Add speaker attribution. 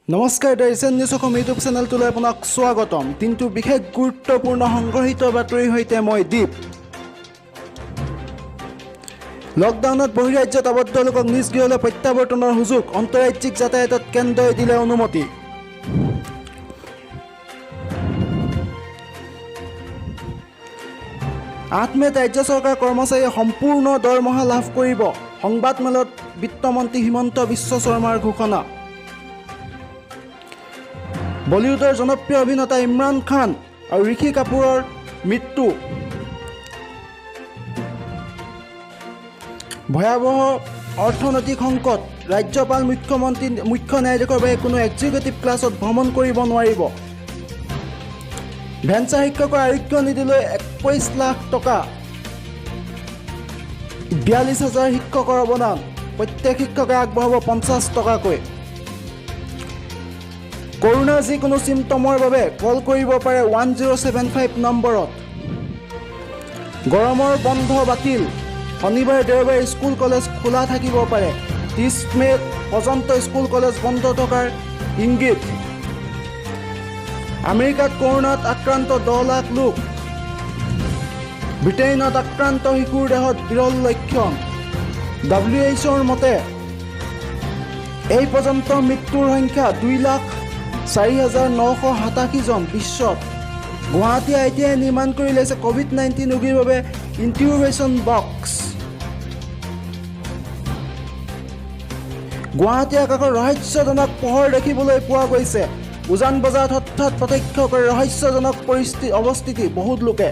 Speaker 1: নমস্কাৰ, the recent news Assam YouTube চেনেলটোলৈ আপোনাক স্বাগতম। দিনটোৰ বিশেষ গুৰুত্বপূৰ্ণ সংগ্ৰহিত বাতৰিৰ সৈতে মই দীপ। লকডাউনত বহিৰাজ্যত আবদ্ধ লোকক নিজ গৃহলৈ প্ৰত্যাৱৰ্তনৰ সুযোগ। আন্তঃৰাজ্যিক যাতায়াতত কেন্দ্ৰই দিলে অনুমতি। 8 মে'ত ৰাজ্য চৰকাৰ কৰ্মচাৰীয়ে সম্পূৰ্ণ দৰমহা লাভ কৰিব। সংবাদমেলত বিত্তমন্ত্ৰী হিমন্ত বিশ্ব শৰ্মাৰ ঘোষণা। বলিউডৰ জনপ্ৰিয় অভিনেতা ইমৰান খান আৰু ঋষি কাপুৰৰ মৃত্যু। ভয়াৱহ অৰ্থনৈতিক সংকট। ৰাজ্যপাল, মুখ্যমন্ত্ৰী, মুখ্য ন্যায়াধীশৰ বাহিৰে কোনো এক্সিকিউটিভ ক্লাছত ভ্ৰমণ কৰিব নোৱাৰিব। ভেঞ্চাৰ শিক্ষকৰ আৰোগ্য নিধিলৈ 21 লাখ টকা। 42 হাজাৰ শিক্ষকৰ অৱদান। প্ৰত্যেক শিক্ষকে আগবঢ়াব 50 টকাকৈ। কৰোণাৰ যিকোনো চিমটমৰ বাবে কল কৰিব পাৰে 1075 নম্বৰত। গৰমৰ বন্ধ বাতিল। শনিবাৰ, দেওবাৰে স্কুল কলেজ খোলা থাকিব পাৰে। 30 মে' পৰ্যন্ত স্কুল কলেজ বন্ধ থকাৰ ইংগিত। আমেৰিকাত কৰোণাত আক্ৰান্ত 10 লাখ লোক। ব্ৰিটেইনত আক্ৰান্ত শিশুৰ দেহত বিৰল লক্ষণ। ডব্লিউ এইচ অ'ৰ মতে এই পৰ্যন্ত মৃত্যুৰ সংখ্যা 2,04,987 জন বিশ্বত। গুৱাহাটী I T I নিৰ্মাণ কৰি উলিয়াইছে ক'ভিড-19 ৰোগীৰ বাবে ইনকিউবেশ্যন বক্স। গুৱাহাটী আকাশৰ ৰহস্যজনক পোহৰ দেখিবলৈ পোৱা গৈছে। উজান বজাৰত হঠাৎ প্ৰত্যক্ষ কৰে ৰহস্যজনক পৰিস্থিতি অৱস্থিতি বহুত লোকে।